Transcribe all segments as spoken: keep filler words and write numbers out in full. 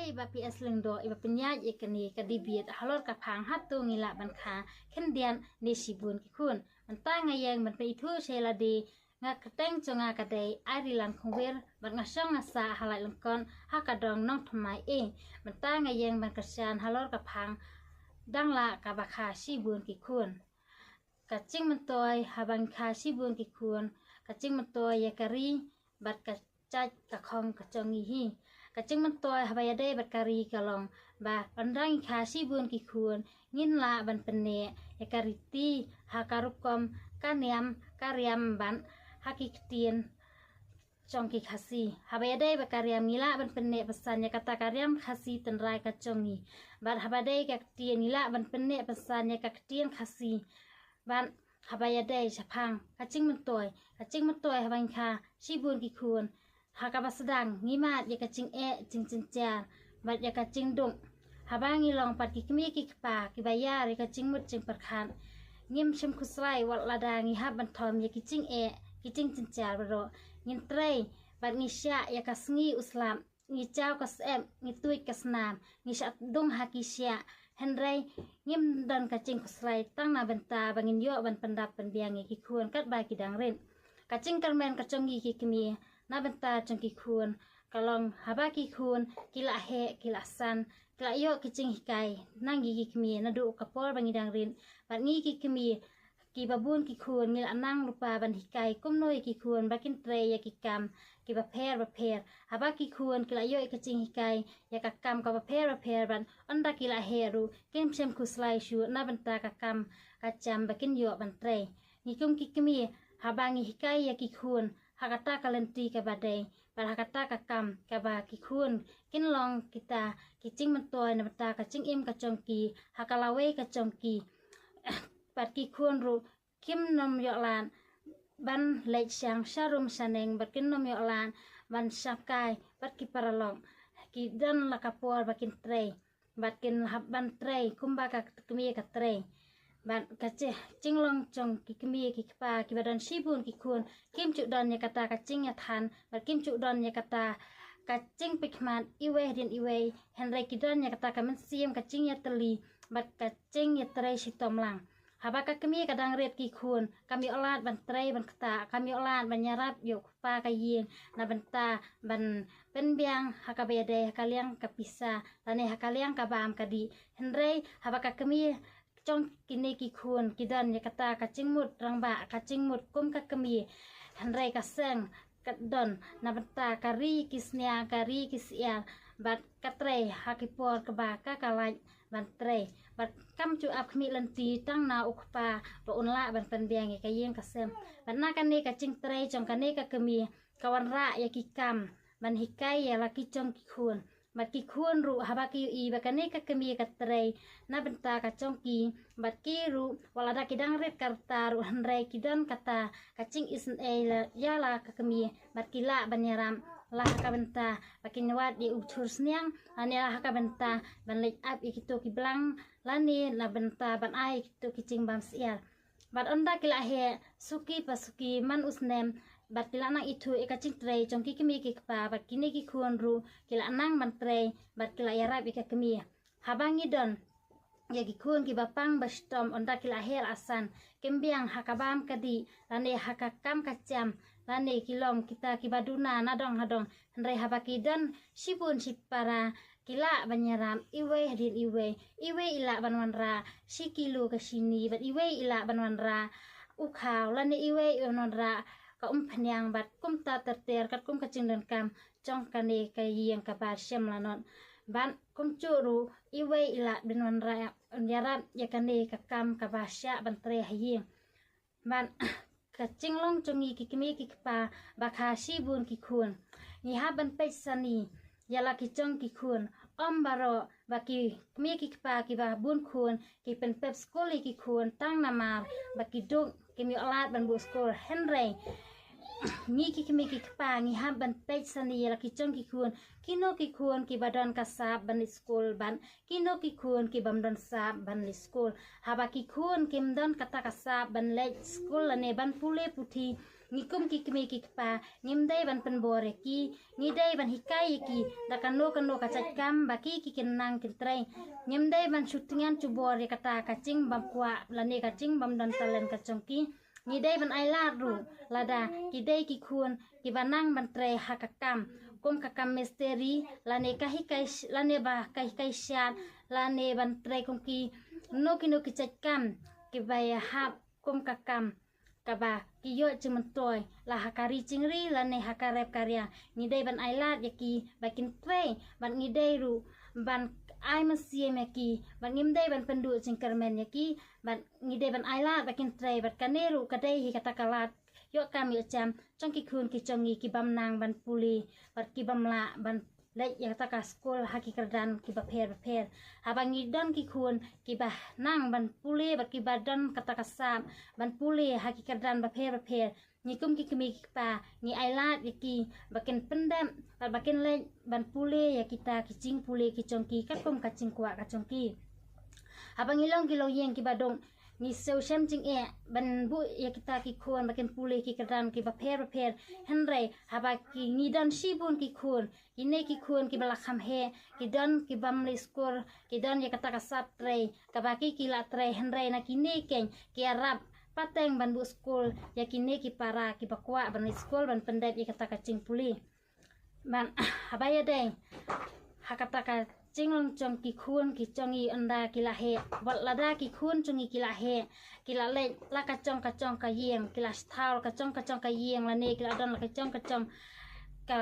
Ba P S Lyngdoh iba pynïaid ïa kane ka debate halor ka phang hato ngi lah ban kha khyndiat ne shibun ki khun. Mynta nga ïeng ban pynithuh sha lade, nga kyrteng jong nga ka dei Irilan Khongwir bad nga shong nga sah ha Laitlangkot ha ka dong Nongthymmai A. Mynta nga ïeng ban kyrshan halor ka phang dang lah kaba kha shibun ki khun. Ka jingmyntoi haba ngi kha shibun ki khun, ka jingmyntoi ïa ka ri bad ka jait ka khong ka jong ngi hi. Ka jingmyntoi haba ïadei bad ka ri ka long ba ynda ngi kha shibun ki khun, ngin lah ban pynneh ïa ka riti ha ka rukom ka niam ka riam bad ha ki ktien jong ki Khasi. Haba ïadei bad ka riam ngi lah ban pynneh pynsan ïa kata ka riam Khasi tynrai ka jong ngi. Bad haba dei ka ktien ngi lah ban pynneh pynsan ïa ka ktien Khasi. Bad haba ïadei shaphang ka jingmyntoi, ka jingmyntoi haba ngi kha shibun ki khun, ha kaba sdang ngi mad ïa ka jingeh jingjynjar bad ïa ka jingduk. Haba ngi long pat ki kmie ki kpa kiba ïar ïa ka jingmut jingpyrkhat, ngim shym khuslai wat lada ngi hap ban thom ïa ki jingeh ki jingjynjar baroh. Ngin trei bad ngi shah ïa ka sngi u slap, ngi jaw ka syep, ngi tuid ka snam, ngi shah dung ha ki shiah. Hynrei ngim don ka jingkhuslai tang na bynta ba ngin ïoh ban pyndap pynbiang ïa ki khun katba ki dang rit. Ka jingkyrmen ka jong ngi ki kmie na bynta jong ki khun ka long haba ki khun ki la heh ki la san, ki la ïoh ki jinghikai na ngi ki kmie naduh ka por ba ngi dang rit. Bad ngi ki kmie kiba bun ki khun ngi la nang lypa ban hikai kumno ïa ki khun ba kin trei ïa ki kam kiba pher ba pher. Haba ki khun ki la ïoh ïa ka jinghikai ïa ka kam kaba pher ba pher bad ynda ki la heh ruh kim shym khuslai shuh na bynta ka kam ka jam ba kin ïoh ban trei. Ngi kum ki kmie, haba ngi hikai ïa ki khun ha kata ka lynti kaba dei bad ha kata ka kam kaba ki khun kin long kita ki jingmyntoi na bynta ka jingim ka jong ki ha ka lawei ka jong ki. Bad ki khun ruh kim nym ïoh lad ban leit shang sha rum sha neng bad kim nym ïoh lad ban shangkai bad ki paralok. Ki don la ka por ba kin trei bad kin hap ban trei kumba ka kmie ka trei. Bad ka jeh jinglong jong ki kmie ki kpa kiba don shibun ki khun, kim ju don ïa kata ka jingïathan bad kim ju don ïa kata ka jingpyrkhat iwei hadien iwei, hynrei ki don ïa kata ka mynsiem ka jingïatylli bad ka jingïatrei shitom lang. Haba ka kmie ka dang rit ki khun kam ïoh lad ban trei ban ktah, kam ïoh lad ban ïarap ïa u kpa ka ïing na bynta ban pynbiang ha kaba ïadei ha ka liang ka pisa lane ha ka liang ka bam ka dih. Hynrei haba ka kmie jong kine ki khun ki don ïa kata ka jingmut rangbah, ka jingmut kum ka kmie, hynrei ka seng ka don na bynta ka ri ki sniang, ka ri ki syiar bad ka trei ha ki por kaba ka ka lait ban trei. Bad kam ju ap khmih lynti tang na u kpa ba un lah ban pynbiang ïa ka ïing ka sem. Bad na kane ka jingtrei jong kane ka kmie ka wanrah ïa ki kam ban hikai ïa la ki jong ki khun. Bad ki khun ruh haba ki ïohi ba kane ka kmie ka trei na bynta ka jong ki, bad ki ruh wat lada ki dang rit ka rta ruh hynrei ki don kata ka jingisynei ïa la ka kmie bad ki lah ban ïarap la ha ka bynta ba kin wad ïa u thur sniang lane la ha ka bynta ban leit ap ïa kito ki blang lane na bynta ban ai ïa kito ki jingbam syiar. Bad ynda ki la heh suki pa suki man u snem bad ki la nang ithuh ïa ka jingtrei jong ki kmie ki kpa bad kine ki khun ruh ki la nang ban trei bad ki la ïarap ïa ka kmie. Haba ngi don ïa ki khun kiba pang ba shitom ynda ki la heh la san, kim biang ha ka bam ka dih lane ha ka kam ka jam lane ki long kita kiba duna na dong ha dong, hynrei haba ki don shibun shipara ki lah ban ïarap iwei hadien iwei. Iwei i lah ban wanrah shi kilo ka shini bad iwei i lah ban wanrah u khaw lane iwei i wanrah ka umphniang bad kumta ter ter katkum ka jingdonkam jong kane ka ïing kaba shem lanot. Bad kumjuh ruh iwei i lah ban wanrah ïarap ïa kane ka kam kaba shah ban trei ha ïing. Bad ka jinglong jong ngi ki kmie ki kpa ba kha shibun ki khun, ngi hap ban peit sani ïa la ki jong ki khun. Ym baroh ba ki kmie ki kpa kiba bun khun ki pynpep skul ïa ki khun tang namar ba ki duk, kim ïoh lad ban buh skul. Hynrei ngi ki kmie ki kpa ngi hap ban peit sani ïa la ki jong ki khun, kino ki khun kiba don ka sap ban leit skul bad kino ki khun ki bym don sap ban leit skul. Haba ki khun kim don kata ka sap ban leit skul lane ban pule puthi, Ngi kum ki kmie ki kpa, ngim dei ban pynbor ïa ki, ngi dei ban hikai ïa ki da kano kano ka jait kam ba ki ki kin nang kin trei. Ngim dei ban shu tyngen shu bor ïa kata ka jingbym kwah lane ka jingbym don talent ka jong ki. Ngi dei ban ai lad ruh lada ki dei ki khun kiba nang ban trei ha ka kam, kum ka kam misteri lane ka hikai sh- lane ba ka hikai shad lane ban trei kum ki no ki no ki jait kam kiba ïahap kum ka kam kaba ki ïoh jingmyntoi la ha ka ri jingri lane ha ka rep ka ria. Ngi dei ban ai lad ïa ki ba kin trei, bad ngi dei ruh ban ai mynsiem ïa ki, bad ngim dei ban pynduh jingkyrmen ïa ki, bad ngi dei ban ai lad ba kin trei. Bad kane ruh ka dei hi kata ka lad ïoh kam ïoh jam jong ki khun ki jong ngi kibym nang ban pule bad kibym lah ban leit ïa kata ka skul ha ki kyrdan kiba pher bapher. Haba ngi don ki khun kiba nang ban pule bad kiba don kata ka sap ban pule ha ki kyrdan bapher bapher, ngi kum ki kmie ki kpa ngi ai lad ïa ki ba kin pyndep bad ba kin leit ban pule ïa kita ki jingpule ki jong ki katkum ka jingkwah ka jong ki. Haba ngi long ki longïing kiba duk, ngi sngewshem jingeh ban buh ïa kita ki khun ba kin pule ki kyrdan kiba pher bapher. Hynrei haba ki ngi don shibun ki khun, kine ki khun kiba la kham heh, ki don kibym leit skul, ki don ïa kata ka sap trei kaba ki ki la trei, hynrei na kine keiñ ki ïarap pateng ban buh skul ïa kine ki para kiba kwah ban leit skul ban pyndep ïa kata ka jingpule. Ban haba ïadei ha kata ka jinglong jong ki khun ki jong ngi, ynda ki la heh, wat lada ki khun jong ngi ki la heh, ki la leit la ka jong ka jong ka ïing, ki la sthaw la ka jong ka jong ka ïing lane ki la don la ka jong ka jong ka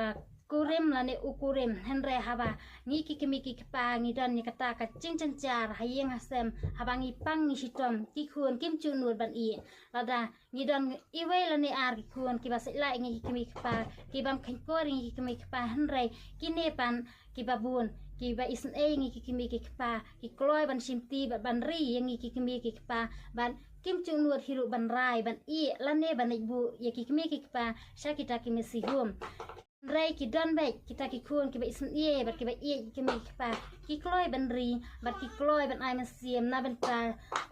kurim lane u kurim, hynrei haba ngi ki kmie ki kpa ngi don ïa kata ka jingjynjar ha ïing ha sem, haba ngi pang ngi shitom, ki khun kim ju nud ban ïeh. Lada ngi don iwei lane ar ki khun kiba sait lait ïa ngi ki kmie ki kpa, kibym kheiñ kor ïa ngi ki kmie ki kpa, hynrei kine pat kiba bun kiba isynei ïa ngi ki kmie ki kpa, ki kloi ban shimti bad ban ri ïa ngi ki kmie ki kpa, bad kim ju nud hi ruh ban rai ban ïeh lane ban leit buh ïa ki kmie ki kpa sha kita ki masi hum. Hynrei ki don beit kita ki khun kiba isynei bad kiba ïeit ki kmie ki kpa, ki kloi ban ri bad ki kloi ban ai mynsiem na bynta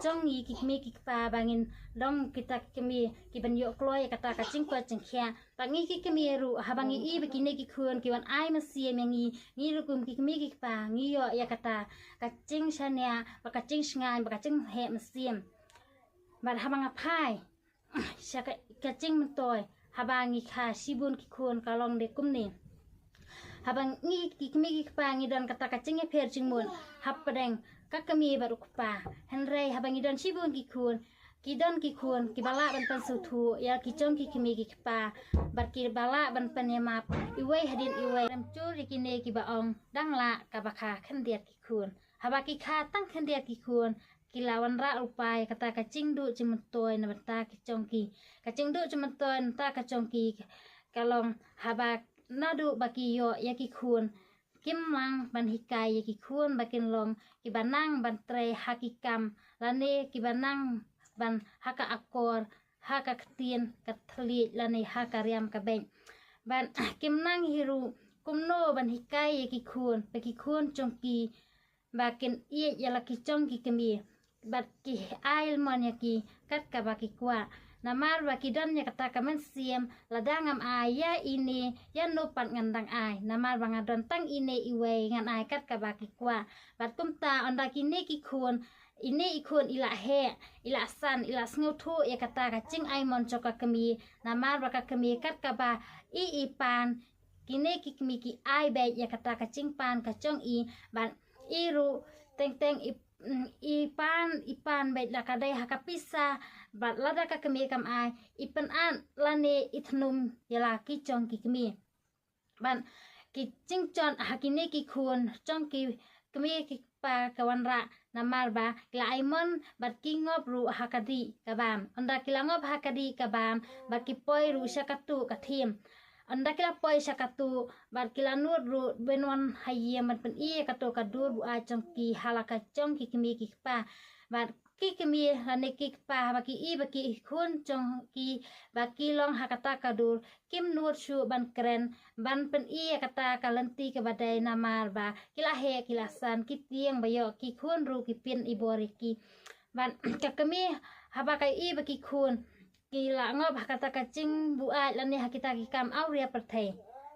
jong ngi ki kmie ki kpa ba ngin long kita ki kmie kiban ïoh kloi ïa kata ka jingkoit jingkhiah. Bad ngi ki kmie ruh haba ngi i ba kine ki khun ki wan ai mynsiem ïa ngi, ngi ruh kum ki kmie ki kpa ngi ïoh ïa kata ka jingshaniah bad ka jingshngaiñ bad ka jingheh mynsiem. Bad haba nga phai sha ka, ka jingmyntoi, haba ngi kha shibun ki khun ka long de kumne. Haba ngi ki kmie ki kpa ngi don kata ka jingïapher jingmut hapdeng ka kmie bad u kpa. Hynrei haba ngi don shibun ki khun, ki don ki khun kiba lah ban pynsngewthuh ïa ki jong ki kmie ki kpa bad kiba lah ban pynïamap iwei hadien iwei. Rem jur ïa kine kiba ong dang lah kaba kha khyndiat ki khun. Haba ki kha tang khyndiat ki khun, ki la wanrah lypa ïa kata ka jingduh jingmyntoi na bynta ki jong ki. Ka jingduh jingmyntoi na bynta ka jong ki ka long haba naduh ba ki ïoh ïa ki khun, kim nang ban hikai ïa ki khun ba kin long kiba nang ban trei ha ki kam lane kiba nang ban ha ka akor, ha ka ktien ka thylliej lane ha ka riam ka beit. Bad kim nang hi ruh kumno ban hikai ïa ki khun ba ki khun jong ki ba kin ïeit ïa la ki jong ki kmie bad ki ai mon ïa ki kat kaba ki kwah. Namar ba ki don ïa kata ka mynsiem, lada ngam ai ïa ine, ïa no pat ngan dang ai. Namar ba nga don tang ine iwei, ngan ai kat kaba ki kwah. Bad kumta ynda kine ki khun, ine i khun i la heh, i la san, i la sngewthuh ïa kata ka jingai mon jong ka kmie. Namar ba ka kmie kat kaba i i pan, kine ki kmie ki ai beit ïa kata ka jingpan ka jong i, bad i ruh teng teng i, mm, i pan, i pan beit la ka dei ha ka pisa, bad lada ka kmie kam ai, i pynat lane i thnum ïa la ki jong ki kmie. Bad ki jingjot ha kine ki khun jong ki kmie ki kpa ka wanrah namar ba ki la ai mon bad ki ngop ruh ha ka dih ka bam. Ynda ki la ngop ha ka dih ka bam bad ki poi ruh sha katu ka thim. Ynda ki la poi sha katu bad ki la nud ruh ban wan ha ïing ban pyni ïa katu ka dur buaid jong ki ha la ka jong ki kmie ki kpa. Bad ki kmie lane ki kpa ba ki i ba ki khun jong ki ba ki long ha kata ka dur, kim nud shuh ban kren ban pyni ïa kata ka lynti kaba dei namar ba ki la heh ki la san, ki tieng ba ïoh ki khun ruh ki pynibor ïa ki. Bad ka kmie haba ka i ba ki khun Ki la ngop ha kata ka jingbuaid lane ha kita ki kam awria pyrthei.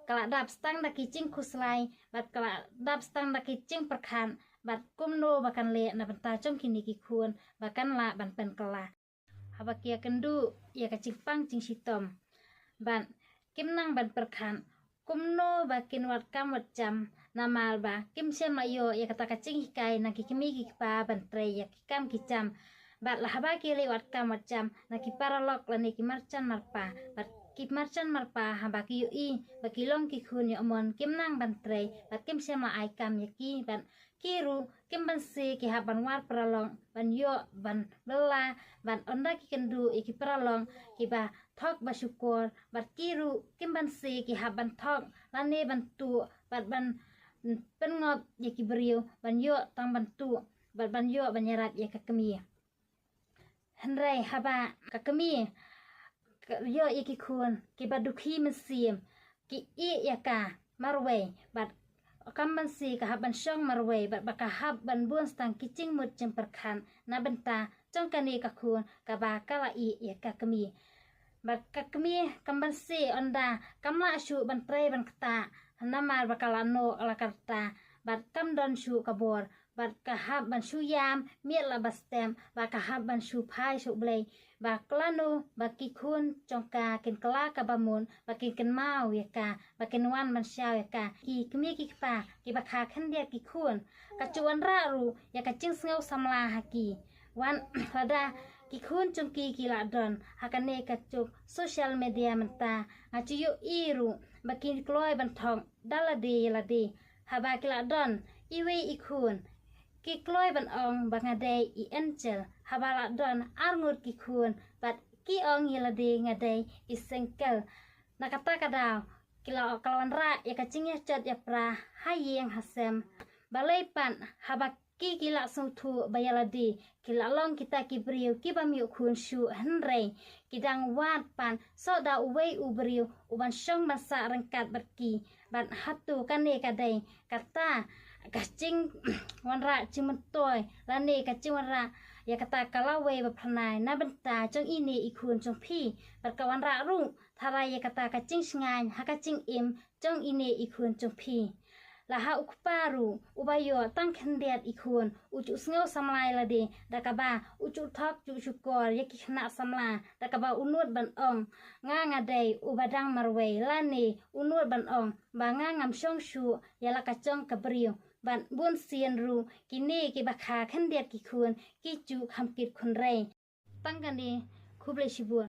Ka la dap stang da ki jingkhuslai, bad ka la dap stang da ki jingpyrkhat, bad kumno ba kan leh na bynta jong kine ki khun, ba kan lah ban pynkylla. Haba ki ïakynduh ïa ka jingpang jingshitom, bad kim nang ban pyrkhat kumno ba kin wad kam wad jam, namar ba kim shym la ïoh ïa kata ka jinghikai na ki kmie ki kpa ban trei ïa ki kam ki jam. Bad la haba ki leit wad kam wad jam na ki paralok lane ki marjan marpa, bad ki marjan marpa haba ki ïohi ba ki long ki khun ïoh mon kim nang ban trei, bad kim shym la ai kam ïa ki, bad ki ruh kim banse ki hap ban wad paralok ban ïoh ban bylla, bad ynda ki kynduh ïa ki paralok kiba thok ba shukor, bad ki ruh kim banse ki hap ban thok lane ban tuh, bad ban pynngop ïa ki briew ban ïoh tang ban tuh, bad ban ïoh ban ïarap ïa ka kmie. Hynrei haba ka kmie ka ïoh ïa ki khun kiba dukhi mynsiem, ki ïeh ïa ka marwei, bad kam banse ka hap ban shong marwei, bad ba ka hap ban bun stang ki jingmut jingpyrkhat na bynta jong kane ka khun kaba ka la ïeh ïa ka kmie. Bad ka kmie kam banse ynda kam lah shuh ban trei ban ktah, namar ba ka la noh la ka rta, bad kam don shuh ka bor, bad ka hap ban shu ïam miet la ba step, bad ka hap ban shu phai sha U Blei ba lano ba ki khun jong ka kin kylla kaba mut, ba kin kynmaw ïa ka, ba kin wan ban shaw ïa ka. Ki kmie ki kpa kiba kha khyndiat ki khun, ka ju wanrah ruh ïa ka jingsngew samla ha ki. Wan lada ki khun jong ki ki la don ha kane ka juk social media mynta, nga ju ïohi ruh ba ki kloi ban thok da lade ïa lade. Haba ki la don iwei i khun, ki kloi ban ong ba nga dei i angel. Haba la don arngut ki khun, bad ki ong ïa lade nga dei i sengkel. Na kata ka daw ki la, ka la wanrah ïa ka jingïakhun ïapra ha ïing ha sem. Balei pat haba ki ki la sngewthuh ba ïa lade ki la long kita ki briew kiba ym ïoh khun shuh, hynrei ki dang wad pat soh da uwei u briew u ban shong ban sah ryngkat bad ki. Bad hato kane ka dei kata ka jingwanrah jingmyntoi lane ka jingwanrah ïa kata ka lawei ba phyrnai na bynta jong ine i khun jong phi? Bad ka wanrah ruh tharai ïa kata ka jingshngaiñ ha ka jingim jong ine i khun jong phi. La ha u kpa ruh uba ïoh tang khyndiat i khun, u ju sngew samla ïa lade da kaba u ju thok ju shukor ïa ki khynnah samla, da kaba u nud ban ong nga nga dei uba dang marwei, lane u nud ban ong ba nga ngam shong shuh ïa la ka jong ka briew. Bad bun sien ruh kine kiba kha khyndiat ki khun ki ju kham kit khun rei. Tang kane, khublei shibun.